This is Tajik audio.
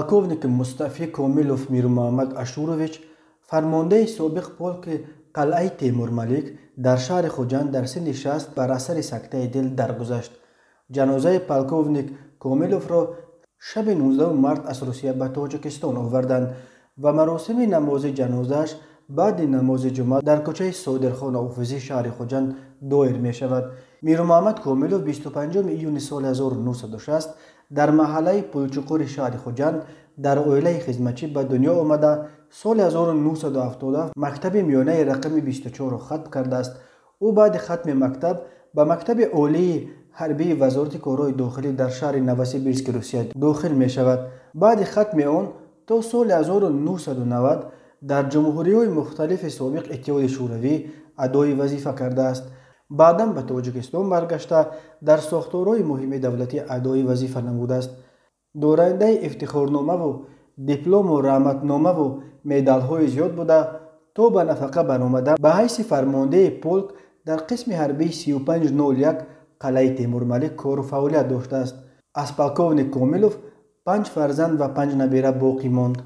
Полковник мустафӣ Комилов Мирмуҳаммад Ашурович, фармондеҳи собиқ полки қалъаи Темурмалик, дар шаҳри Хуҷанд дар синни 60 бар асари сактаи дил даргузашт. Ҷанозаи полковник Комиловро шаби 19 март аз Русия ба Тоҷикистон оварданд ва маросими намози ҷанозааш баъди намози ҷумъа дар кӯчаи Содирхон Офизӣ шаҳри Хуҷанд доир мешавад. Мирмуҳаммад Комилов 25 июни соли 1960 дар маҳаллаи Пулчуқури шаҳри Хуҷанд дар оилаи хизматчӣ ба дунё омада, соли 1977 мактаби миёнаи рақами 24-ро хатм кардааст. Ӯ баъди хатми мактаб ба мактаби олии ҳарбии Вазорати корҳои дохилӣ дар шаҳри Новосибирски Русия дохил мешавад. Баъди хатми он то соли 1990 дар ҷумҳуриҳои мухталифи собиқ Иттиҳоди Шӯравӣ адои вазифа кардааст. Баъдан ба Тоҷикистон баргашта, дар сохторҳои муҳими давлатӣ адои вазифа намудааст. Дорандаи ифтихорномаву диплому раҳматномаву медалҳои зиёд буда, то ба нафақа баромада ба ҳайси фармондеҳи полк дар қисми ҳарбии 3501 қалъаи Темурмалик кору фаъолият доштааст. Аз полковник Комилов 5 фарзанд ва 5 набера боқӣ монд.